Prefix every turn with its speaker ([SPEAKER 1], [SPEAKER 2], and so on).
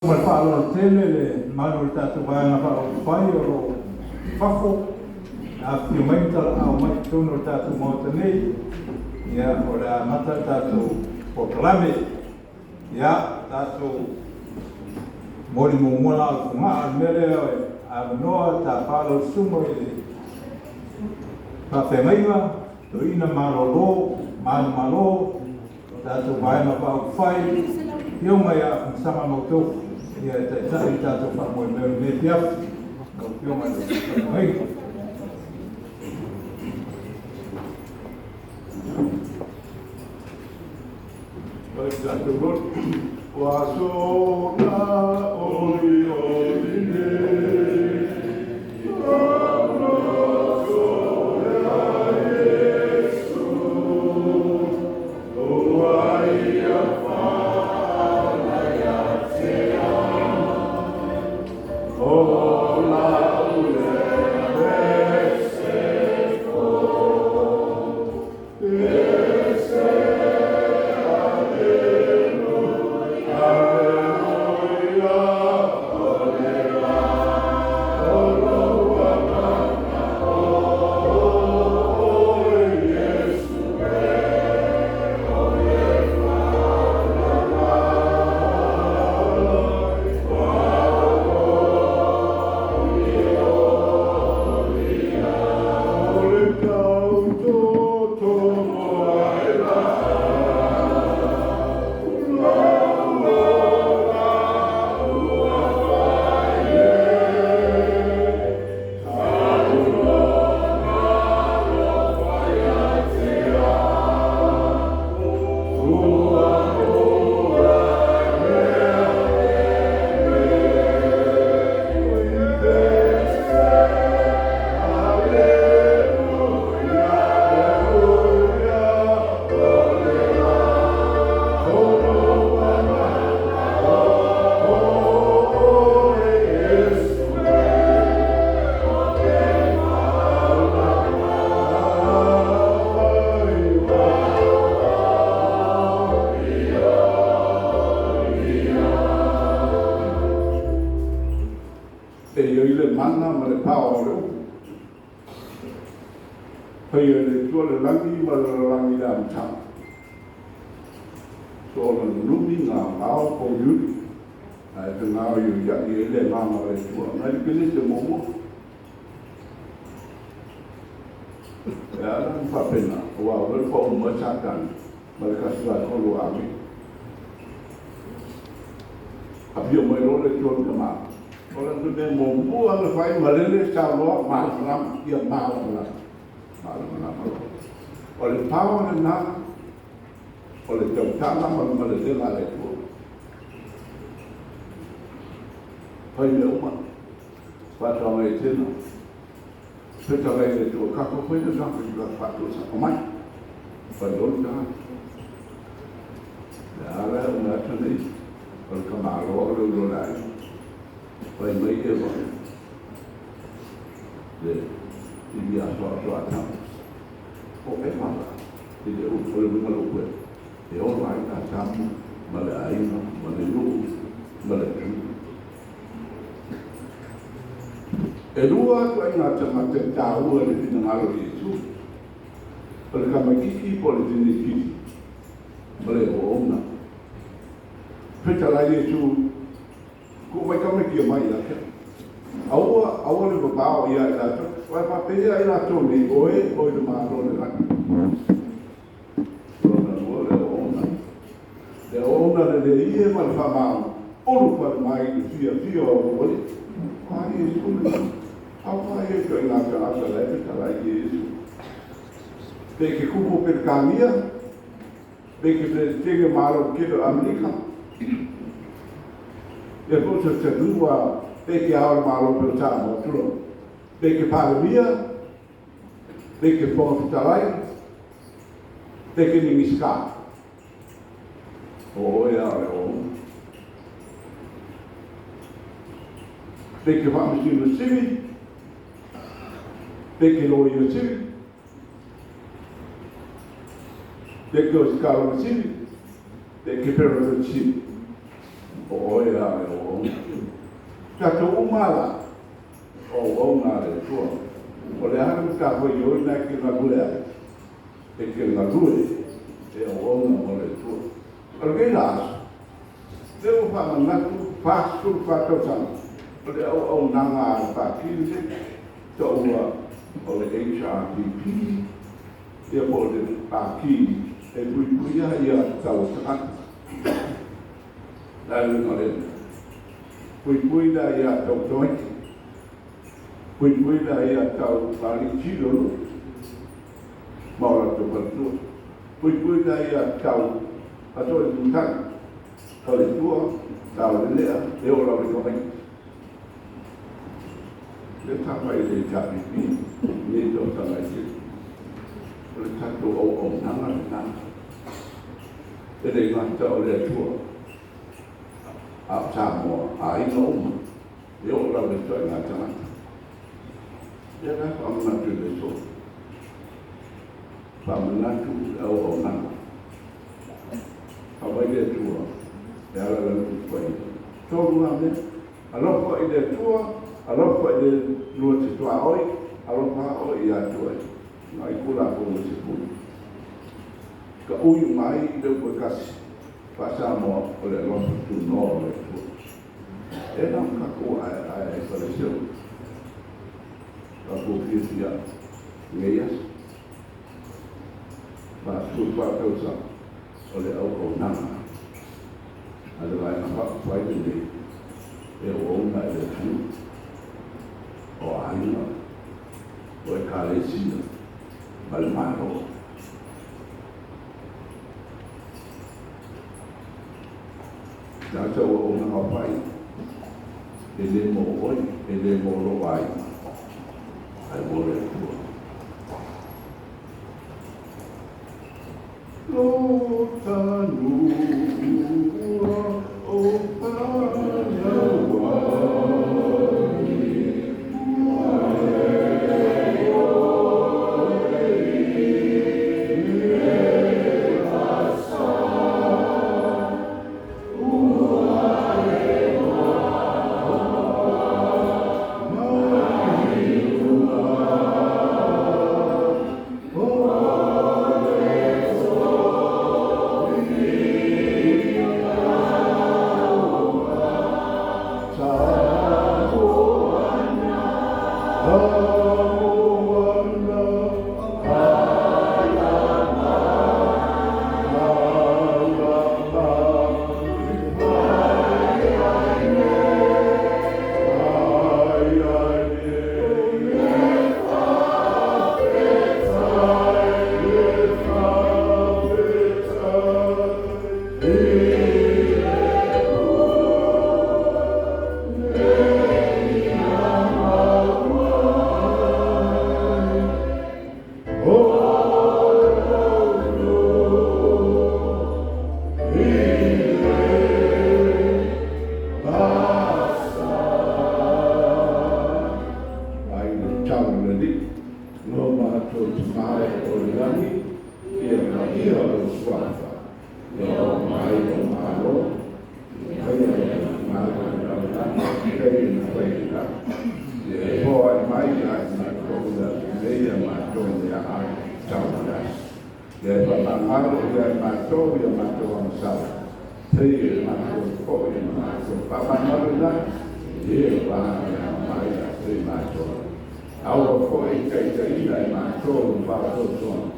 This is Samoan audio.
[SPEAKER 1] Ma le faaaloalo tele le mamalu o le tatou Vaega Faaupufai o lo o i fafo na afifio mai ma talaaao mai i totonu o le tatou Maota nei. Ia, o le a amata le tatou polokalame. Ia, tatou momoli muamua laau i Fogaa. O le mea lea e avanoa e tapa lau susuga i le faafeagaiga, toeaina malolo manumalo, tatou Vaega Faaupufai, Afioga ia Afamasaga Mautofo, e taitai le tatou faamoemoe i lenei afiafi. Lau Afioga i le faafeagaiga.
[SPEAKER 2] Ua sola oli oli nei, O le tautoto ai la, E i ai le mana ma le paoa o le upu. Faia e le Atua le lagi ma le lalolagi i le amataga. Soona nunumi gaogao pouliuli, ae fegaoioiai ai le agaga o le Atua. Nai le Kenese muamua. E ala ona faapena, aua o lea ua pau mai Satani ma le 1/3 o agelu. Afio mai loa le Atua ma tama. O le mea muamua na fai malele saunoa malamalama, ia malamalama. Malamalama loa. O le paoa lena, o le tautala ma le malelega a le Atua. Fai mea uma, faatoaga i Etena, fetalai le Atua, tatou fai le tatou i la faatoesa, omai, fai loa le tagata. Le ala e uma atu nei, o le tamaloa o le ulo o le aiga. Fai mai Eva, le ivi asoasoa Atamu. O Eva la, i le o le uiga o le upu e ola ai Atamu ma le aiga, ma le nuu, ma le atunuu. E lua ituaiga tagata e taua i le finagalo o Iesu. O le tamaitiiti po o le teineitiiti ma le auauna. Fetalai Iesu, tuu mai tamaiti e omai ia te au. Aua, aua le vavao ia i latou. Aua e faapea i latou nei, o e o i le Malo o le lagi. Lona lua le auauna. Le auauna lelei e ma le faamaoni, ulu fale mai i le fiafia o lou Alii. O a Iesu lenei? Au a ia ituaiga tagata la e fetalai Iesu? Pe ke kupu Peretania, pe ke Peresetene Malo Tele o Amerika, ia po o se atunuu pe ke Ao o le Malo pei o Samoa, tulou. Pe ke Palemia, pe ke Fofoga Fetalai, pe ke Minisita. O oe a o le auauna. Pe ke Faamasino Sili, pe ke Loia Sili, pe ke Ositaulaga Sili, pe ke Peresetene Sili. O oe a o le auauna. Tatou uma la o auauna a le Atua. O le a le matafaioi lena e te galue ai? E te galue e auauna mo le Atua. O lenei la aso, lea ua faamanatu 44 tausaga o le auaunaga a le Pati lenei, taua o le HRPP, ia po o le Pati e puipuia ia tatau a tagata. Le a le uiga o lea mea? Puipui le aiatatau tamaiti, puipui le aiatatau alii o nuu ma o latou faletua, puipui le aiatatau a toʻe mutai, faletua, taulelea, e oo lava i tamaiti. Lea sa fai e le HRPP nei tausaga e tele. O le tatou auaunaga lena. E le gata o le Atua, a o Samoa, aiga uma, e oo lava i ituaiga tagata. Lea la e faamanatu i le aso. Faamanatu le auaunaga. Aumai le Atua e ala lana Tusi Paia. Tolu lava mea. Alofa i le Atua, alofa i le lua te tuaoi, alofa oe ia te oe. Nai Tulafono se pule. Ka ui uma ai i le upu e tasi, faa-Samoa, o le alofa tunoa o le Atua. E na o tatou aeae ai faleseu, tatou fiafia i lenei aso. 44 tausaga o le auaunaga a le Vaega Faaupufai lenei e auauna i le atunuu, o aiga, o Ekalesia ma le Malo. Tagata ua auaunaga fai, e le mo oe, e le mo lou aiga, ae mo le Atua. Lo fanua o fanau ai le tala o le Alii, lo matou Tama e o i lagi, ia paia lou suafa, ia oo mai lou Malo, ia faia lou finagalo i le lalolagi pei ona fai i le lagi. Ia e foai mai ia i matou le aso nei a matou meaai tau i le aso. Ia e faamagalo ia i matou ia matou agasala, pei e matou foi ona matou faamagalo i lagi, e o a mai ia te matou. Aua foi taitaiina e matou i faasoasoaga.